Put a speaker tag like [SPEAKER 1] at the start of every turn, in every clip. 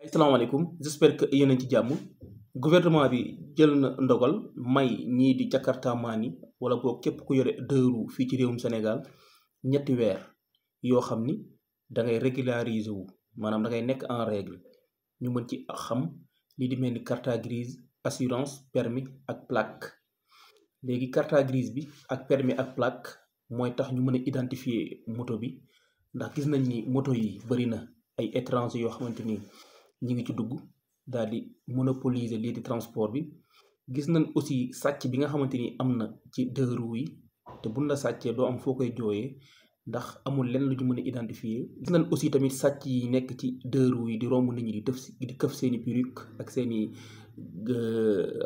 [SPEAKER 1] Asalaamaaleykum, j'espère que yéen a ngi ci jàmm. Gouvernement bi jël na ndogal may ñii di jakartamaan yi wala boog képp ku yore deux roues fii ci réewum Sénégal ñetti weer yoo xam ni da ngay régulariser wu maanaam da ngay nekk en règle ñu mën ci xam li di mel ni carte grise, assurance, permis ak plaque. léegi carte grise bi ak permis ak plaque mooy tax ñu mën a identifier moto bi ndax gis nañ ni moto yi bëri na ay étranger yoo xamante ni ñi ngi ci dugg daal di monopoliser lii di transport bi. gis nañ aussi sàcc bi nga xamante ni am na ci deux roues yi te buñ la sàccee doo am foo koy jooyee ndax amul lenn lu ñu mën a identifier. gis nañ aussi tamit sàcc yi nekk ci deux roues yi di romb nit ñi di këf seeni perruque ak seeni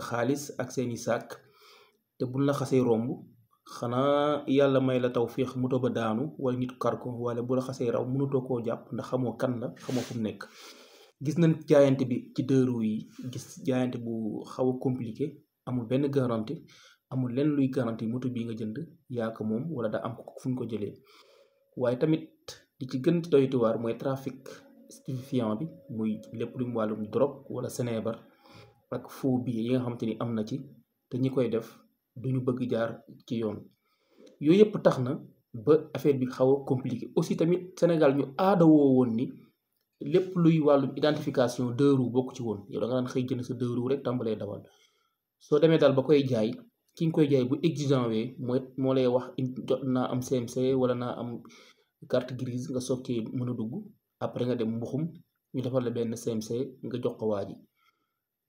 [SPEAKER 1] xaalis ak seeni sac te buñ la xasee romb xanaa yàlla may la taw féex moto ba daanu wala nit kar ko wala bu la xasee raw mënutoo koo jàpp ndax xamoo kan la xamoo fu mu nekk. gis nañ jaayante bi ci deux roues yi gis jaayante bu xaw a compliqué amul benn garantie amul lenn luy garantie moto bii nga jënd yaa ko moom wala daa am fu ñu ko jëlee. waaye tamit di ci gën doy waar mooy trafic stupéfiant bi muy lépp lu mu wàllum drogue wala sinébar ak faux billets yi nga xamante ni am na ci te ñi koy def duñu bëgg jaar ci yoon. yooyu yëpp tax na ba affaire bi xaw a compliqué aussi tamit Sénégal ñu aada woo woon ni lépp luy wàllum identification deux roues bokk ci woon yow da nga daan xëy jënd sa deux roues rek tàmbalee dawal. soo demee daal ba koy jaay ki nga koy jaay bu exigeant wee moo lay wax jot naa am CMC wala naa am carte grise nga soog cee mën a dugg après nga dem mbuxum ñu defal la benn CMC nga jox ko waa ji.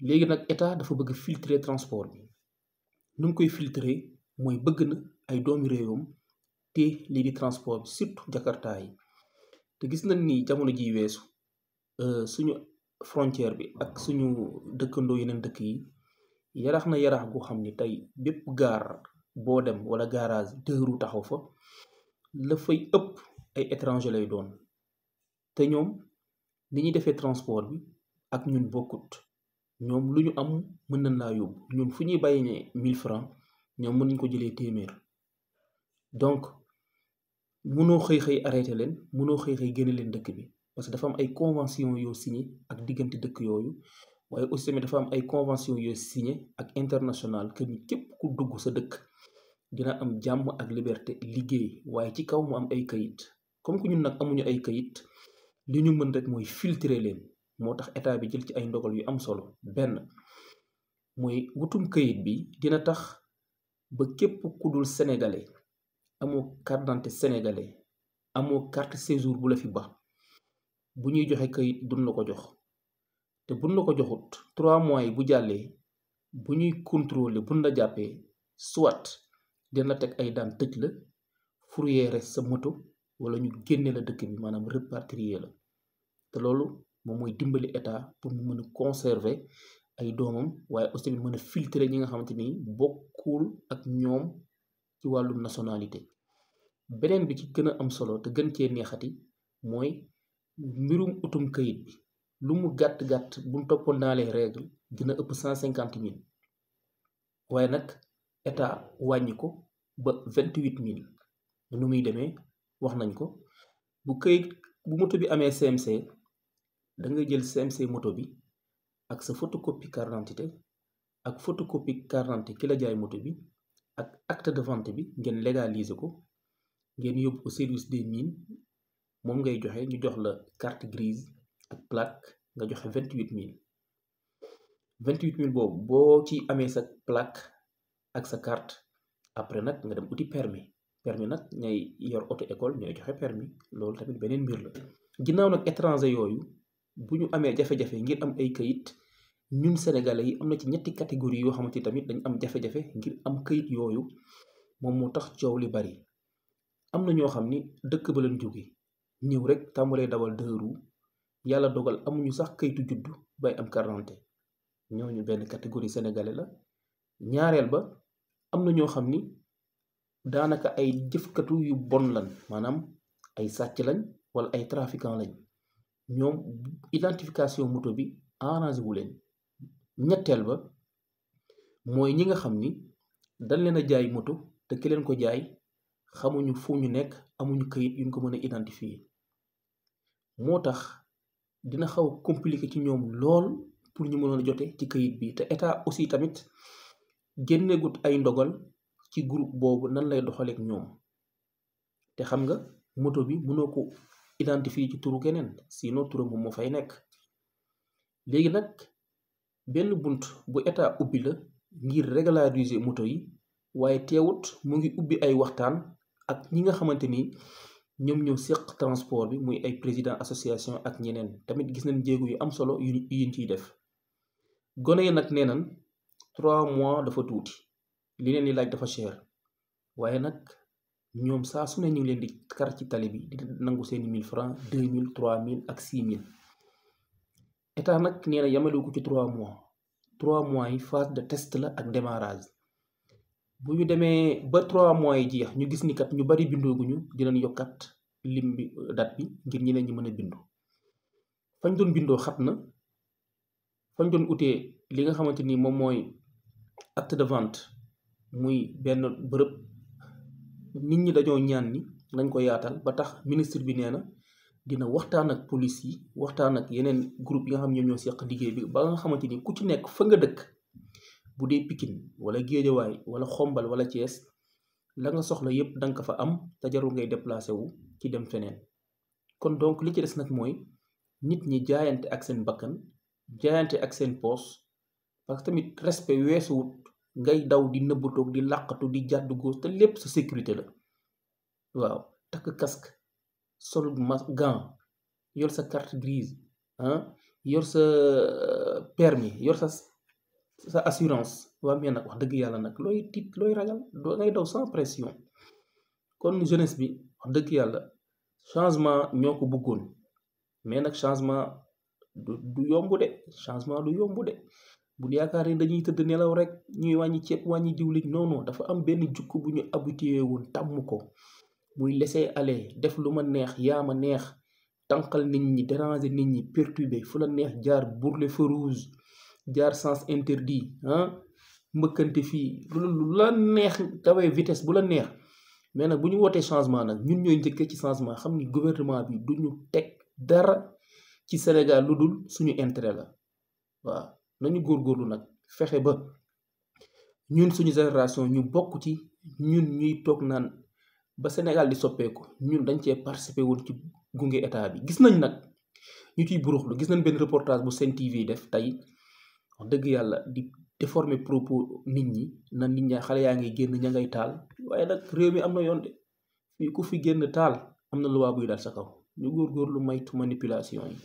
[SPEAKER 1] léegi nag état dafa bëgg filtrer transport bi nu mu koy filtrer mooy bëgg na ay doomi réewam te lii di transport bi surtout jakarta yi te gis nañ ni jamono ji weesu suñu frontière bi ak suñu dëkkandoo yeneen dëkk yi yarax na yarax gu xam ni tey bépp gaar boo dem wala garage deux roues taxaw fa la fay ëpp ay étranger lay doon te ñoom ni ñuy defee transport bi ak ñun bokkut. ñoom lu ñu am mën nañ laa yóbbu ñun fu ñuy bàyyi ne 1000 francs ñoom mën nañ ko jëlee téeméer donc mënoo xëy arrêté leen mënoo xëy génne leen dëkk bi parce que dafa am ay convention yoo signé ak diggante dëkk yooyu waaye aussi tamit dafa am ay convention yoo signé ak international que ni képp ku dugg sa dëkk dina am jàmm ak liberté liggéey waaye ci kaw mu am ay kayit. comme que ñun nag amuñu ay kayit li ñu mën rek mooy filtrer leen moo tax état bi jël ci ay ndogal yu am solo. benn mooy wutum kayit bi dina tax ba képp ku dul sénégalais amoo carte d'identité sénégalais amoo carte séjour bu la fi ba bu ñuy joxe kayit duñ la ko jox te buñ la ko joxut 3 mois yi bu jàllee bu ñuy contrôler buñ la jàppee soit dina la teg ay daan tëj la fourrière sa moto wala ñu génne la dëkk bi maanaam rapatrier la te loolu moom mooy dimbali état pour mu mën a conserver ay doomam waaye aussi tamit mën a filtrer ñi nga xamante ni bokkul ak ñoom ci wàllum nationalité. beneen bi ci gën a am solo te gën cee neexati mooy mbirum utum kayit bi lu mu gàtt-gàtt buñ toppoon dans les règles dina ëpp 150 000 waaye nag état wàññi ko ba 28 000. nu muy demee wax nañ ko bu moto bi amee CMC da ngay jël CMC moto bi ak sa photocopie carte d'identité ak photocopie carte d'identité ki la jaay moto bi ak acte de vente bi ngeen légaliser ko ngeen yóbbu ko service des mines moom ngay joxe ñu jox la carte grise ak plaque nga joxe 28 000. 28 000 boobu boo ci amee sa plaque ak sa carte après nag nga dem uti permis nag ñay yor auto école ñooy joxe permis loolu tamit beneen mbir la. ginnaaw nag étranger yooyu bu ñu amee jafe-jafe ngir am ay kayit ñun sénégalais yi am na ci ñetti catégorie yoo xamante ni tamit dañ am jafe-jafe ngir am kayit yooyu moom moo tax coow li bari. am na ñoo xam ni dëkk ba leen jóge ñëw rek tàmbalee dawal deux roues yàlla dogal amuñu sax kayitu juddu bay am carte d'identité ñooñu benn catégorie sénégalais la. ñaareel ba am na ñoo xam ni daanaka ay jëfkatu yu bon lan maanaam ay sàcc lañ wala ay trafiquant lañ ñoom identification moto bi arrangé wu leen. ñetteel ba mooy ñi nga xam ni dañ leen a jaay moto te ki leen ko jaay xamuñu fu ñu nekk amuñu kayit yuñ ko mën a identifier moo tax dina xaw a compliqué ci ñoom lool pour ñu mënoon a jote ci kayit bi te état aussi tamit génnegut ay ndogal ci groupe boobu nan lay doxaleek ñoom te xam nga moto bi mënoo ko identifier ci turu keneen sinon turu moom moo fay nekk léegi nag benn bunt bu état ubbi la ngir régulariser moto yi waaye teewut mu ngi ubbi ay waxtaan ak ñi nga xamante ni ñoom ñoo séq transport bi muy ay président association ak ñeneen tamit gis nañ jéego yu am solo yuñ ciy def gone yi nag nee nañ 3 mois dafa tuuti li leen di laaj dafa cher waaye nag ñoom saa su ne ñu ngi leen di kar ci tali bi di nangu seeni 1000 francs 2000 3000 ak 6000 état nag nee na yamalewu ko ci 3 mois 3 mois yi phase de test la ak démarrage bu ñu demee ba 3 mois yi jeex ñu gis ni kat ñu bari bindooguñu dinañ yokkat lim bi date bi ngir ñeneen ñi mën a bindu fañ doon bindoo xat na fañ doon utee li nga xamante ni moom mooy acte de vente muy benn bërëb nit ñi dañoo ñaan ni nañ ko yaatal ba tax ministre bi nee na dina waxtaan ak police yi waxtaan ak yeneen groupe yi nga xam ñoom ñoo seq liggéey bi ba nga xamante ni ku ci nekk fa nga dëkk bu dee Pikine wala Géejawaay wala Xombal wala Thiès la nga soxla yépp danga ko fa am te jarul ngay déplacé wu ci dem feneen kon donc li ci des nag mooy nit ñi jaayante ak seen bakkan jaayante ak seen poos parce que tamit respect weesuwut ngay daw di nëbbatoog di làqatu di jàdd góos te lépp sa sécurité la waaw takk casque sol gant yor sa carte grise yor sa permis yor sa assurance waa mais nag wax dëgg yàlla nag looy tiit looy ragal doo ngay daw sans pression kon jeunesse bi wax dëgg yàlla changement ñoo ko bëggoon mais nag changement du yomb de changement du yomb de bu yaakaar ni dañuy tëdd nelaw rek ñuy wàññi ceeb wàññi diwlin non dafa am benn jukk bu ñu habitué woon tàmm ko muy laisser aller def lu ma neex yaa ma neex tànqal nit ñi déranger nit ñi perturber fu la neex jaar brûler feu rouge jaar sens interdit mbëkkante fii lu la neex dawee vitesse bu la neex mais nag bu ñu wootee changement nag ñun ñooy njëkkee ci changement xam ni gouvernement bi du ñu teg dara ci Sénégal lu dul suñu intérêt la waaw nañu góorgóorlu nag fexe ba ñun suñu génération ñu bokk ci ñun ñuy toog naan ba Sénégal di soppeeku ñun dañ cee participer woon ci gunge état bi gis nañ nag ñu ciy buruxlu gis nañ benn reportage bu Sen TV def tey wax dëgg yàlla di déformer propos nit ñi na nit ñaa xale yaa ngi génn ña ngay taal waaye nag réew mi am na yoon de fii ku fi génn taal am na loi buy dal sa kaw ñu góorgóorlu maytu manipulation yi